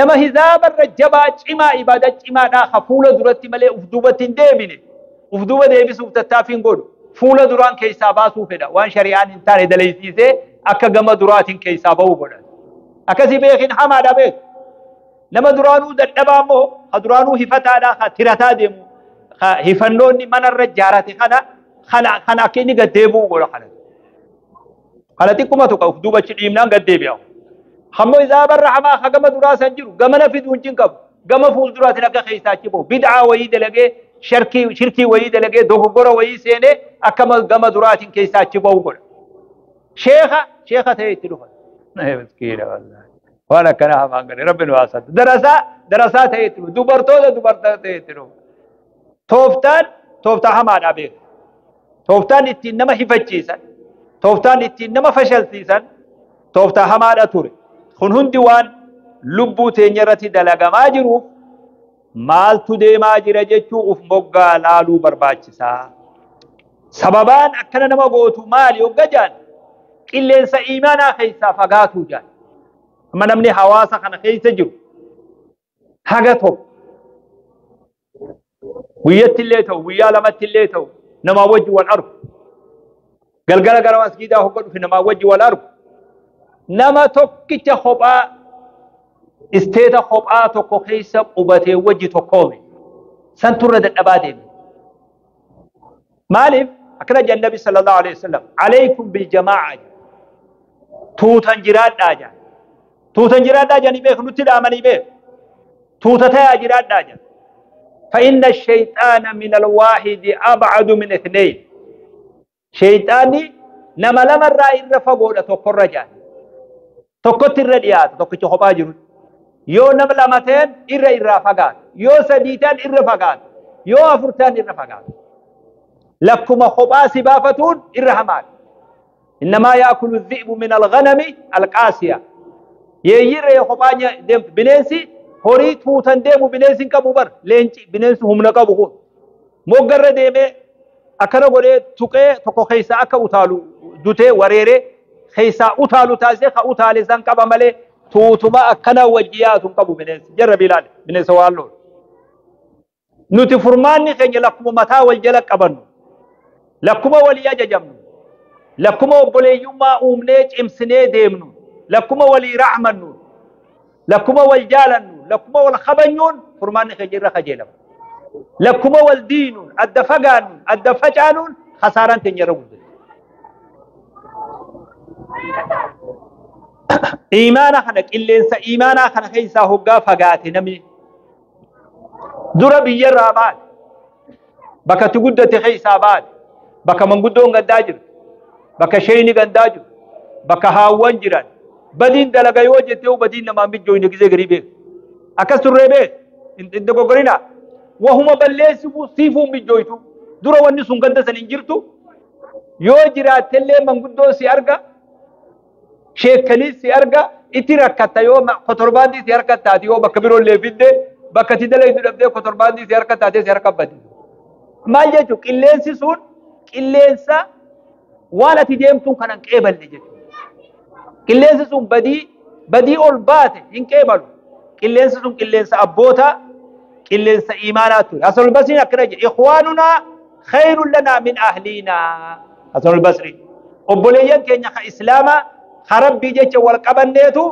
nama hizaabarra jabaa cimaa ibaadaa cimaadhaa ha fuula duratti malee uf duubatti hin deebine uf duuba deebisuuf tattaaffiin godhu fuula duraan keessaa baasuu fedha waan shari'aan hin taane dalaysiisee akka gama duraatiin keessaa ba'uu godha akkasii beekin hamaadha beeku. Nama duraanuu dadhabaa immoo ha duraanuu hifataadha ha tirataa deemu ha hifannoonni manarra jaarate kana kana kana akka inni gad deebi'u godha kana. Kana xiqquma tuqa uf duubachi dhiibnaan gad deebi'a. Hammoo izaabarra hamaa ha gama duraa san jiru gamana fiduu hin qabu gama fuulduraatiin akka keessaa achi bahu bid'aa wayii dalagee shirkii wayii dalagee dogoggora wayii seenee akka gama duraatiin keessaa achi bahu godha. Sheekha sheekha ta'ee itti dhufa. Miskiina wallaahi. Waan akkana hamaan gane rabbi nu haasatu. Darasaa darasaa ta'eetti dhufu. Dubartoota dubartoota ta'eetti dhufu. Tooftaan tooftaa hamaadhaa beeku. Tooftaan ittiin nama hifachiisan, tooftaan ittiin nama fashalsiisan tooftaa hamaadha ture. Kun hundi waan lubbuu teenya irratti dalagamaa jiruuf maaltu deemaa jira jechuu uf moggaa laaluu barbaachisaa. Sababaan akkana nama gootu maali hogga jaan qilleensa iimaanaa keessaa fagaatuu jaan. Amma namni hawaasa kana keessa jiru haga tokko guyyatti illee ta'u guyyaa lamatti illee ta'u namaa wajji wal argu. Galgala gara masgiidaa hogga dhufe namaa wajji wal argu. Nama tokkicha kophaa isteeta kophaa tokko keessa qubatee wajji tokkoome santurra dadhabaa deeme. Maaliif akkana jedhan Nabi sallallahu alaihi wasallam alaykum bil jamaa'a tuutan jiraadhaa jedhan. Tuutan jiraadhaa jedhanii beeku nutti dhaamanii beeku. Tuuta tayaa jiraadhaa jedhan. فإن الشيطان من الواحد أبعد من اثنين. شيطاني نما لما الرأي الرفقودة تقر رجال. تقت الرديات تقت خباجر. يو نما لمتين إر إرافقات. يو سديتان إرفقات. يو أفرتان إرفقات. لكما خبا سبافتون إرهمات. إنما يأكل الذئب من الغنم القاسية. يجير يخبانيا دم بننسي horii tuutan deemu bineensi hin qabu bar leenci bineensi humna qabu kun moggarra deemee akkana godhee tuqee tokko keessaa akka utaalu dutee wareeree keessaa utaalu taasisee ka utaale san qaba malee tuutuma akkana wajji yaatu hin qabu bineensi jarra bilaale bineensa waan loolu. Nuti furmaanni keenya lakkuma mataa wal jala qabannu lakkuma walii ajajamnu lakkuma obboleeyyummaa uumnee cimsinee deemnu lakkuma walii ra'mannu lakkuma wal jaalannu lakkuma wal kabanyuun furmaanni keenya irra kajeelama. Lakkuma wal diinuun adda fagaannuun adda facaanuun khasaaraan teenya irra guddate. Iimaana kana qilleensa iimaanaa kana keessaa hoggaa fagaate namni dura biyyarraa baate bakka itti guddate keessaa baate bakka manguddoon gandaa jiru bakka sheeyni gandaa jiru bakka haawwan jiran badiin dalaga yoo jettee badiin namaa mijjooyne gisee garii beeku. Akkas turree beeku hin dogoggorina. Wahuma balleessifu siifuu mijjooytu dura wanni sun ganda san hin jirtu yoo jiraattellee manguddoo si arga sheekkanis si arga itti rakkatta yoo kotorbaandii si harka taate yoo bakka biroollee fidde bakka itti dalagdu dhabdee kotorbaandii si harka taatee si harka badde. Maal jechuun qilleensi sun qilleensa waan ati deemtuun kan hin qeeballe jechuudha. Qilleensi sun badii ol baate hin qeebalu. Qilleensi sun qilleensa abboota qilleensa iimaanaa ture. Hasanul Basriin akkana jedhe ikhwaanunaa khayrun lanaa min ahliinaa. Hasanul Basri obboleeyyan keenya ka islaamaa ka rabbii jecha wal qabanneetu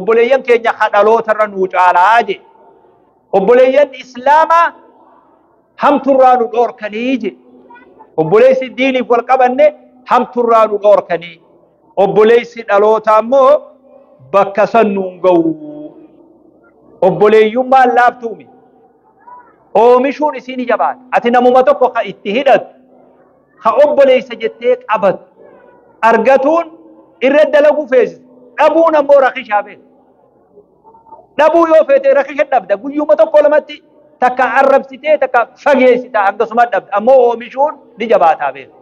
obboleeyyan keenya ka dhalootarra nuu caalaa jedhe. Obboleeyyan islaamaa hamturraa nu dhoorkanii jedhe. Obboleessi diiniif wal qabanne hamturraa nu dhoorkanii. Obboleessi dhalootaa immoo bakka san nuun ga'u. Obboleeyyummaan laaftuumi. Oomishuun isiin jabaata. Ati namuma tokko ka itti hidhattu, ka obboleessa jettee qabattu, argatuun irra dalaguu feesisa. Dhabuun ammoo rakishaa feeta. Dhabuu yoo feete rakisha dhabda. Guyyuma tokko lamatti takka arrabsitee takka fageessita hangasuma dhabda. Ammoo oomishuun ni jabaataa feeta.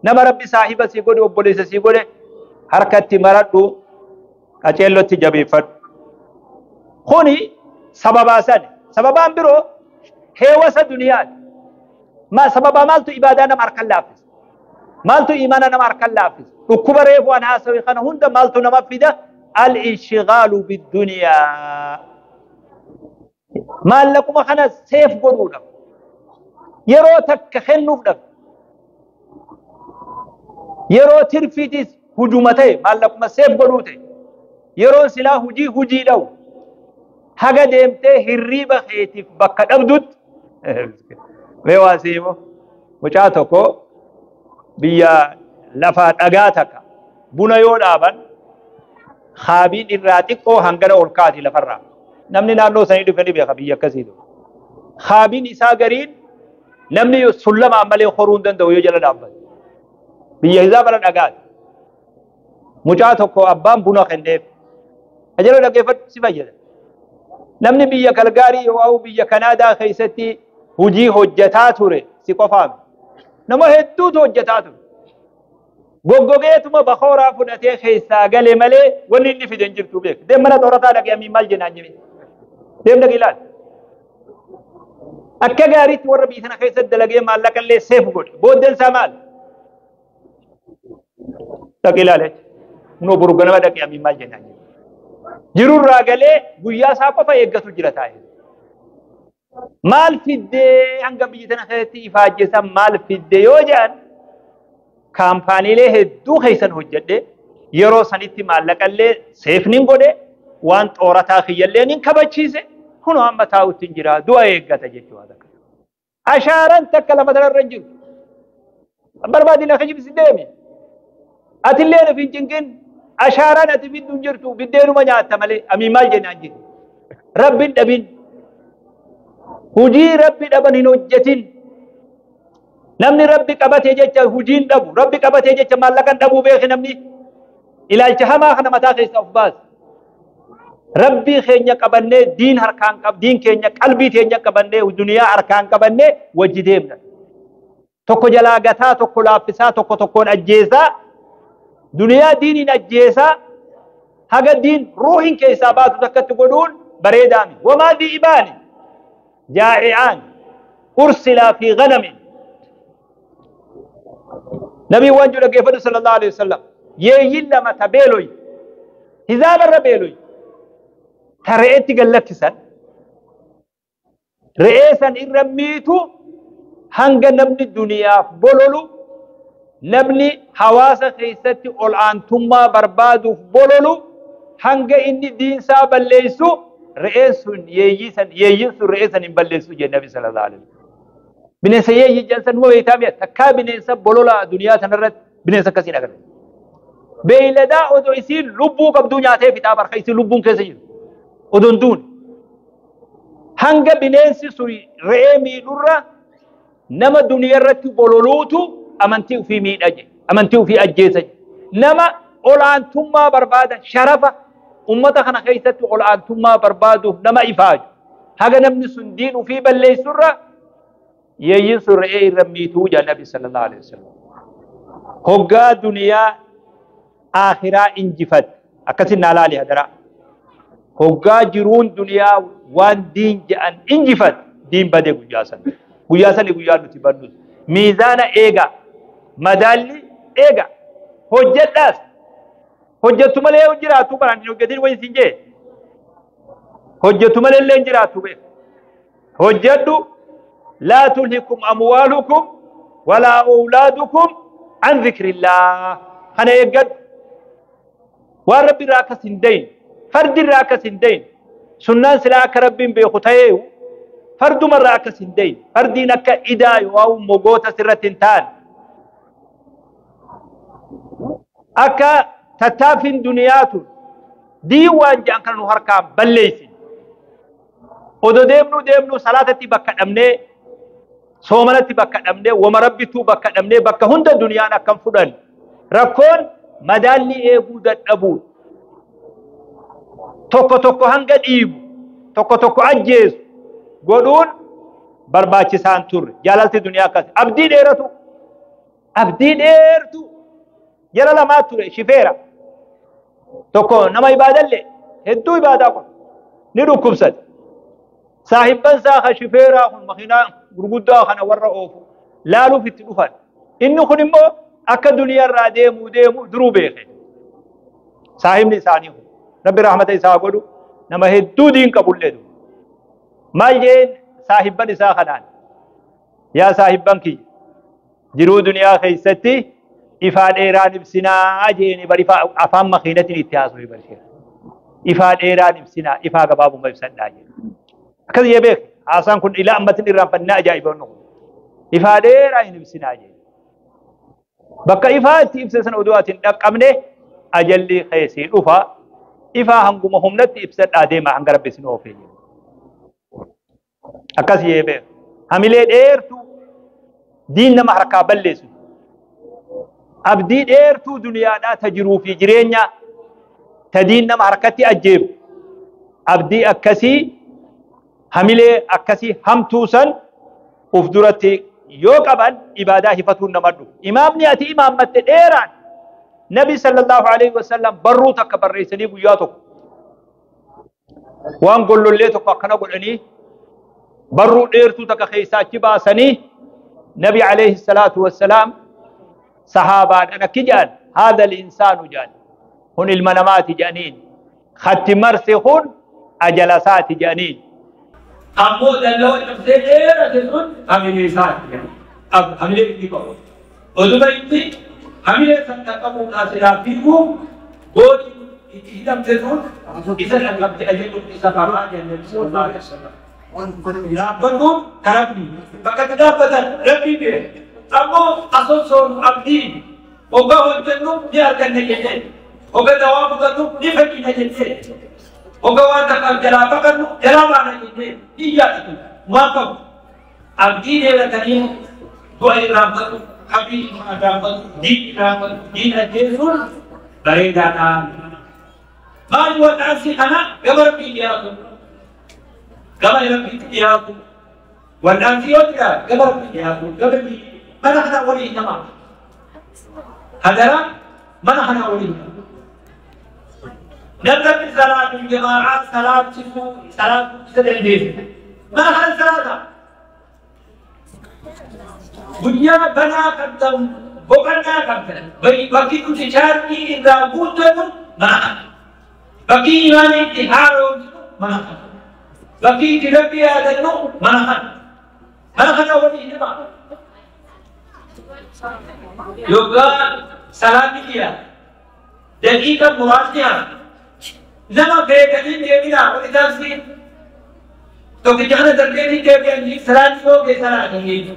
Nama rabbi saahiba sii godhe obboleessa sii godhe harkatti maradhu qaceellotti jabeeffadhu. Kuni sababaa sani. Sababaan biroo heewasa duniyaati. Ma sababaa maaltu ibaadaa nama harkan laaffisa? Maaltu imaana nama harkan laaffisa? Dhukkuba reefu an haasawe kana hunda maaltu nama fida? Al-inshigaalu bid-duniyaa. Maallaquma kana seef godhuudhaaf yeroo takka kennuuf dhabe yeroo tirfiitis hujuma ta'e maallaquma seef godhuu ta'e yeroo silaa hujii hujii dha'u haga deemtee hirriiba keetiif bakka dhabdutti mee waa siimo mucaa tokko biyya lafaa dhagaa takka buna yoo dhaaban haabiin irraa xiqqoo hangana ol kaati lafarraa namni naannoo sanii dhufe ni beeka biyya akkasii dhufe haabiin isaa gariin namni sullamaan malee horuu hin danda'u yoo jala dhaabbate biyya isaa bara dhagaati. Mucaa tokko abbaan buna kenneef Ajaloo dhaggeeffadhu si fayyada. Namni biyya Kalgaarii yookaan biyya Kanaadaa keessatti hojii hojjetaa ture si qofaami. Nama hedduutu hojjetaa ture. Goggogeetuma bakooraa fudhatee keessaa gale malee wanni inni fide hin jirtu beek. Deem mana xoorataa dhaqee amiin maal jennaan jime. Deem dhaqee ilaali. Akka gaariitti warra biyya sana keessatti dalagee maallaqa illee seef godhe. Booddeen isaa maal? Dhaqee ilaali. Kunoo boru ganama dhaqee amiin maal jennaan jime. Jirurraa galee guyyaa isaa qofa eeggatu jira taa'ee. Maal fiddee hanga biyya tana keessatti ifaajjesan maal fidde yoo jedhan kaampaaniilee hedduu keessan hojjedhe yeroo sanitti maallaqallee seefnin godhe waan xoorataa kiyyallee nin kabachiise kunoo amma taa'utti hin jira du'a eeggata jechuudha. Ashaaran takka lafa tanarra hin jiru. Barbaadina kijibsi deemi. Atillee nuuf hin cinqin ashaaraan ati fiddu hin jirtu biddeenuma nyaatta malee amiin maal jennaan jiru. Rabbiin dhabin. Hujii rabbi dhaban hin hojjetin. Namni rabbi qabatee jecha hujiin dhabu, rabbi qabatee jecha maallaqan dhabuu beeke namni ilaalcha hamaa kana mataa keessa of baasa. Rabbii keenya qabannee diin harkaan qab diin keenya qalbii keenya qabannee duniyaa harkaan qabannee wajji deemna. Tokko jalaa gataa, tokko laaffisaa, tokko tokkoon ajjeesaa, duniyaa diiniin ajjeesaa, haga diin ruuhin keessaa baatu takkatti godhuun bareedaami. Wamaa dhiibaani jaa'i'aan ursilaa fi ganamin. Nabii waan jedhu dhaggeeffadhu sallallahu alaihi wasallam. Yeeyyiin lama ta beeloy hizaabarra beeloy ta re'eetti gad lakkisan re'ee san irra miitu hanga namni duniyaaf bololu namni hawaasa keessatti ol aantummaa barbaaduuf bololu hanga inni diinsaa balleessu re'een sun yeeyyii san yeeyyiin sun re'ee san hin balleessu jedhe nabi sallallahu alaihi wasallam. Bineensa yeeyyii jedhan san numa beektaa mi'a takkaa bineensa bolola duniyaa sanarratti bineensa akkasii agarra. Beeyladaa odoo isiin lubbuu qabduu nyaatee fixaa barka isiin lubbuun keessa jiru odoo hin duune. Hanga bineensi sun re'ee miidhurra nama duniyaa irratti bololuutu amantii ofii miidha jedhe amantii ofii ajjeesa jedhe. Nama olaantummaa barbaada sharafa ummata kana keessatti olaantummaa barbaaduuf nama ifaaju. Haga namni sun diin ofii balleessurra yeeyyiin sun re'ee irra miituu jedha nabi sallallahu alaihi wasallam. Hoggaa duniyaa akhiraa injifatte akkasin naa laali hadaraa. Hoggaa jiruun duniyaa waan diin jedhan injifatte diin badee guyyaa sana. Guyyaa sani guyyaa nuti badnus. Miizaana eega madaalli eega hojjedhaas hojjettu malee hin jiraattu baraan hin hojjetin wayi sin jee hojjettu malee illee hin jiraattu beek. Hojjedhu laa tulhikum amwaalukum walaa awlaadukum an zikrillah. Kana eeggadhu. Waan rabbi irraa akkas hin dayin fardi irraa akkas hin dayin sunnaan silaa akka rabbiin beeku ta'eeyu farduma irraa akkas hin dayin fardiin akka idaa yookaan mogoota sirratti hin taane akka tattaaffiin duniyaa tun diin waan jedhan kana nu harkaan balleessin. Odoo deemnuu deemnuu salaatatti bakka dhabnee soomanatti bakka dhabnee wama rabbittuu bakka dhabnee bakka hunda duniyaan akkam fudhan rakkoon madaalli eeguu dadhabuu tokko tokko hanga dhiibu tokko tokko ajjeesu godhuun barbaachisaan turre. Jaalalti duniyaa akkas abdii dheeratu abdii dheertu jara lamaa ture shifeera tokko nama ibaadallee hedduu ibaadaa qofa ni dhukkubsate. Saahibban isaa ka shifeeraa kun makiinaa gurguddaa kana warra oofu laaluuf itti dhufan. Inni kun immoo akka duniyaarraa deemuu deemu duruu beeke. Saahibni isaanii kun rabbi rahmata isaa godhu nama hedduu diin qabullee du. Maal jeen saahibban isaa kanaan yaa saahibban kiyya jiruu duniyaa keessatti ifaa dheeraan ibsinaa jeeni bari afaan makiinatiin itti haasofii barsiisa. Ifaa dheeraan ibsinaa ifaa gabaabuma ibsadhaa jedhe. Akkas jee beek haasaan kun ilaa ammatiin irraanfannaa ajaa'iba kun. Ifaa dheeraa hin ibsinaa jedhe. Bakka ifaa itti ibsa sana oduu ati hin dhaqqabne ajalli keessii dhufa ifaa hanguma humnatti ibsadhaa deema hanga rabbi isin oofee jedhe. Akkas jee beek. Hamilee dheertuu diin nama harkaa balleessu. Abdii dheertuu duniyaadhaa ta jiruu fi jireenya Tadiin nama harkatti ajjeebu. Abdii akkasii hamilee akkasii hamtuusan uf duratti yoo qaban ibaadaa hifatuun nama dhufu. Imaamni ati imaammatte dheeraan Nabi sallallahu alaihi wasallam barruu takka barreessanii guyyaa tokko waan gollollee tokko akkana godhanii barruu dheertuu takka keessaa achi baasanii Nabi alayhi salaatu wassalaam sahaabaadhaan akki jedhan haadha insaanu jedhan kun ilma namaati jedhaniin khatti marse kun ajala isaati jedhaniin. Ammoo dallaa cabsee dheerate sun hamilee isaati. Hamilee inni qabu. Oduma itti hamilee san qaqqabuudhaaf silaa fiiguu gooti itti hidhamte sun isa dhaqqabte ajajuun isa karaa jennee sallallahu alaihi wasallam. Dhaabbannuun karaa bakka itti dhaabbatan rabbii beeka. Ammoo asossoonu abdiin hoggaa hojjennu ni arganna jennee hoggaa dawaa fudhannu ni fayyina jennee hoggaa waan takkaaf jalaa baqannu jalaa baana jennee ni yaadatu waan qabu. Abdii dheeratanii du'a irraanfatu, qabrii irraanfatu, diin irraanfatu, diin ajjeesuun bareedaadha. Maali wal'aansi kana gama rabbii dhiyaatu. Gama rabbiitti dhiyaatu. Wal'aansi yoo jiraate gama rabbii dhiyaatu. Gama rabbii mana kana waliin nama. Hadaraa mana kana waliin nama. Namni rabbi salaatul jamaa'aa salaachisuu salaatu isa dandeessu. Mana kana salaata. Guyyaa banaa qabdan boqonnaa qabdan bakki nuti chaarjii irraa guuttatu mana kana. Bakki imaanii itti haaromsinu mana kana. Bakki itti rabbi yaadannu mana kana. Mana kana waliin hima. Yoggaa salaanni dhiyaata. Daqiiqa muraasni hafa. Nama beekanii deeminaa wal itaabsiin. Tokkicha kana darbeetii deebi'anii salaanni yoo ga'e salaatanii.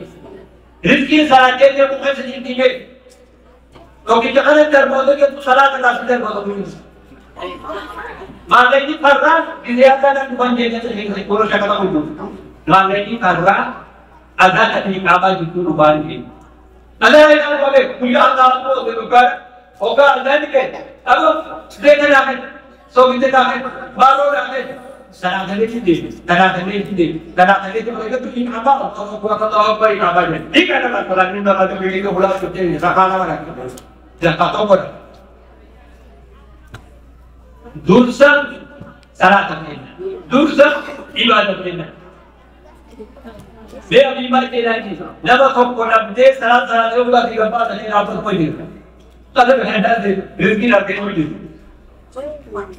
Rizqiin salaatee deemuu keessa jirti beeku. Tokkicha kana darboota jettu salaata kaasuu darboota kunuunsa. Maallaqni farraa gisee akka dhufan jecha warra shakala hudu. Maallaqni farraa adaa kan iqaamaa jirtu dhufaa hin Adaa iqaamaa malee guyyaa Allah ta'u dhugaa hoggaa adaa ni ka'e. Aboo beeka naafee soogidde naafee baaroo naafee salaatalee ti deebi salaatalee ti deebi salaatalee ti deebi eeggattu iqaamaa Allahu akbar iqaamaa jedhe. Dhiqa nama salaanni nama dhugaa hulaa dhuftee rakaa nama rakaa. Zakkaa tokko dha. Dursa salaata kenna. Dursa ibaada kenna. Mee abii maal jedhaa nama tokko dhabdee salaata salaatee ulaa fi gabbaa ta'ee dhaabbatu hojjetu. Qada kan daandee rizqiin argee hojjetu.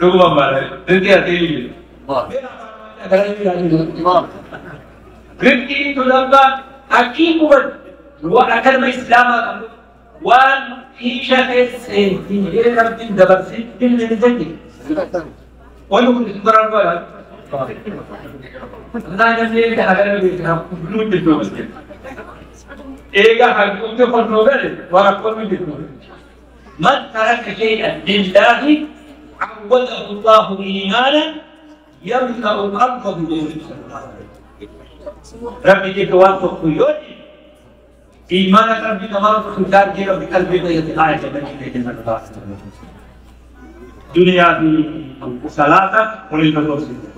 Dhuguma baala rizqii argee hojjetu. Rizqiin tulambaa hakiikuman waan akkanuma islaamaa qabu waan hiisha keessa seentii rabbiin dabarsee ilmi ni jenni. Wanni kun isin baraan baala. Eega haguugde qonnoo gale waraqqoon jechuudha. Man taraka shay'an lillaahi awwadahu Allahu iimaanan yamla'u al-arda bi Rabbi jecha waan tokko yoo iimaana qalbii namaa tokko chaarjii rabbi qalbii fayyade haa jedhanii duniyaa fi salaata waliin tokkoomsiisa.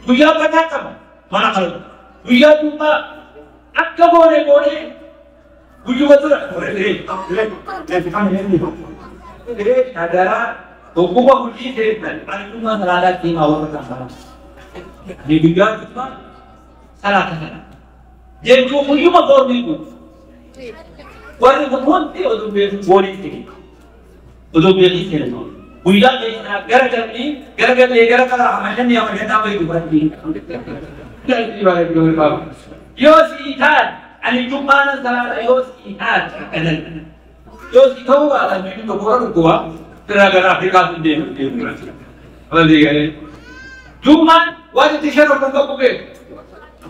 Guyyaa badaa qaba mana kana. Guyyaa duubaa akka goone goone guyyuma tura. Hadaraa tokkuma hojii teessan anuma salaataa diimaa warra kan bara. Ni guyyaa duubaa salaata kana. Jechuun guyyuma goonii kun. Warri kun hundi oduu beeku goonii ta'e. Oduu beeku ta'e. Guyyaa keessaa gara galii gara galee gara karaa hamashanni hamashannaa bayi dubartii. Yoo sii taan ani jummaana salaata yoo sii taan akkanan. Yoo sii ta'uu baatan inni tokko warra dhukkuba firaa gara Afrikaa sun deemu deemu. Jummaan waan itti shan kan qabu beeku.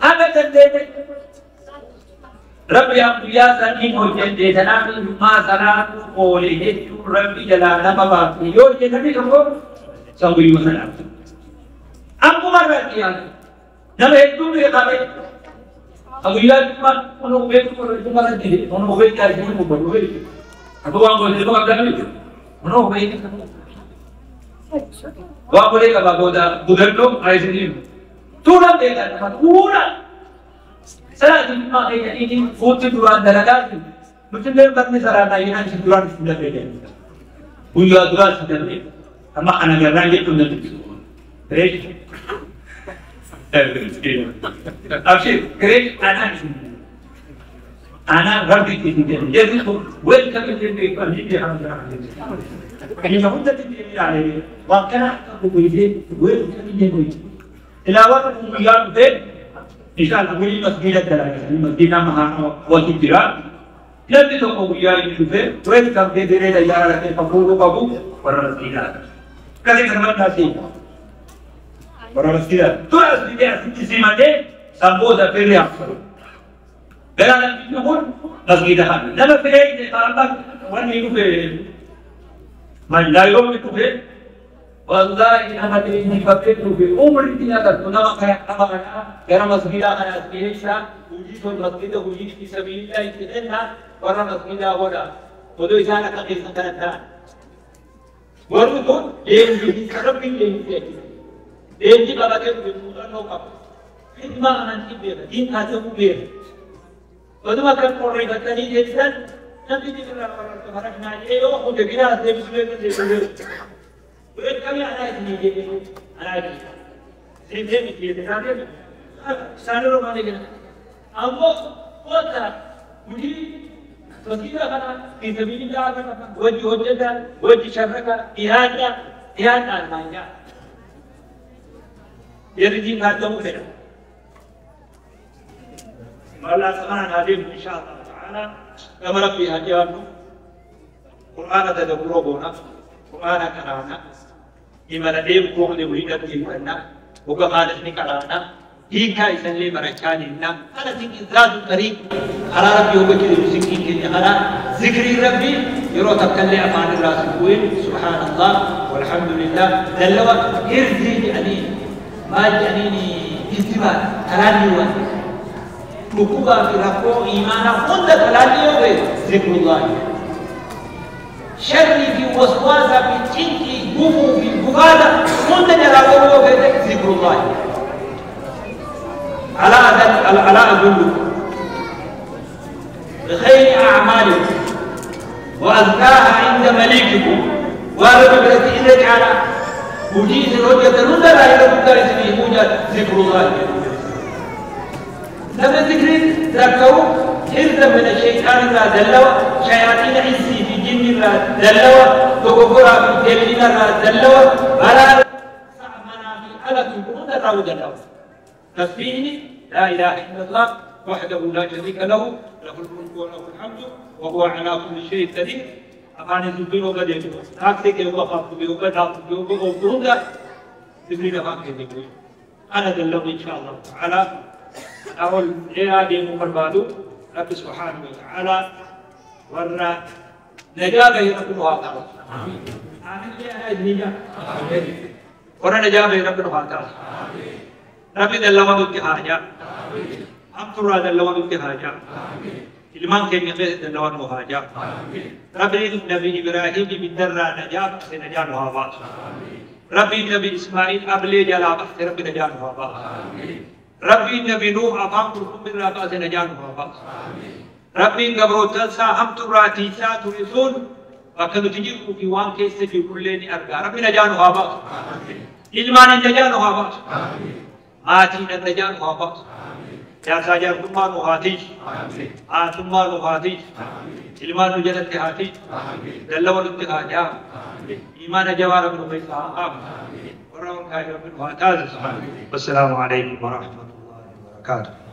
Haga dandeenye Rabbi yaa guyyaa saniin hojjette tanaaf jummaa sanaatu oole jechuun rabbi jalaa nama baatu yoo hojjetanii tokko san guyyuma sanaaf. Akkuma irratti yaadu nama hedduun beekame guyyaa jummaa kun beeku kun jummaa irratti kun beeku kun beeku. Aku waan gootee tokko akka namni Kunoo baay'ee waan godhee qabaa booda gudannoo haayisiniin tuulaan beekan nama tuulaan salaatiin dhimmaa keenya inni fuutti duraan dalagaa jiru nuti illee barni saraanaa yinaan isin duraan isin dafee deemta guyyaa duraan isin dafee amma ana garraan jechuun nan dubbisu reeji abshir reeji anaan isin أنا ربي كذي ويلكم اللي اللي هدى تدري عليه وكان أقول ويلكم اللي إلى وقت مليار بيت إن شاء الله ولي مسجد الدرجة المسجد ما وتجرا لم تكن مليار بيت ويلكم تدري لا يرى لك فقوله قبو ورا مسجد كذي كمان ناسي ورا مسجد ترى مسجد سيمانه سامبوزا فيريا بلا نقول مسجد هذا لما في أي طلبك وين يروح من لا يوم يروح والله أنا تريني فكرت في عمري تنا تنا ما كان ما كان مسجد أنا أسمعها وجيت المسجد وجيت في سبيل الله تنا ورا مسجد هذا ودو إنسان كقيس كنا ورثون يجي سبب يجي يجي بابا كده نو كاب خدمة أنا نجيب دين هذا مو بيه ودما كان قري بتني جدا نبي تقرا فرحنا عليه وخد بنا سيب وين أنا إثنين أنا إثنين سيب سيب سانرو ما نيجي أبو قطع ودي فكذا كنا في سبيل الله وجه وجهة وجه شركة إهانة إهانة المانيا يرجع هذا مو فيه الله سبحانه هذه إن شاء الله تعالى كما ربي هديانه قرآن تدبره بونا قرآن كرانا إما نديم كون لولينا تيمنا وقال نكرانا هيك إنسان لي مرشاني إن أنا سيك إزاد الطريق على ربي وبكر سكين كني على ذكر ربي يروح تكلم أمان الراس وين سبحان الله والحمد لله دلوا إرزي يعني ما يعني إجتماع تراني وين ركوبا في ركوع إيمانا خد تلاني ذكر الله شر في وسواسة في تشنكي قفو في بغادة خد تلاني ذكر الله على على أدلكم بخير أعمالكم وأزكاها عند مليككم ورب إذا على وجيز الرجة لا إلى ذكر الله لما ذكر ذكروا حرزا من الشيطان لا دلوا شياطين عزي في جن لا دلوا تكفرا في جن لا دلوا ولا سعمنا في ألة لا دلوا تسبيحني لا إله إلا الله وحده لا شريك له له الملك وله الحمد وهو على كل شيء قدير أفاني زبين وقد يجب تاكسي وقف بيوقف بيوقف أنا دلوا إن شاء الله تعالى أقول إيه دي مقربادو رب سبحانه وتعالى ورا نجابة ربنا تعالى آمين يا أدنيا ورا نجابة ربنا تعالى رب دلوا التهاجا أمطر دلوا التهاجا إلمان كان يقيس دلوا التهاجا رب النبي إبراهيم بالدرة نجاب سنجان هذا ربي النبي إسماعيل أبلي جلا بحث رب نجان هذا ربي النبي نوح أفهم كلكم من رابع سنجان هذا ربي قبرو تلسا هم تراتي ساتريسون وكذا تجيبوا في وان كيس في كلين أرجع ربي نجان هذا إلمان نجان هذا آتينا نجان هذا يا ساجر ثم نهاتي آ ثم نهاتي إلمان نجلت هاتي دلوا الاتهاجا إيمان جوار بن ميسا والسلام عليكم ورحمة الله وبركاته.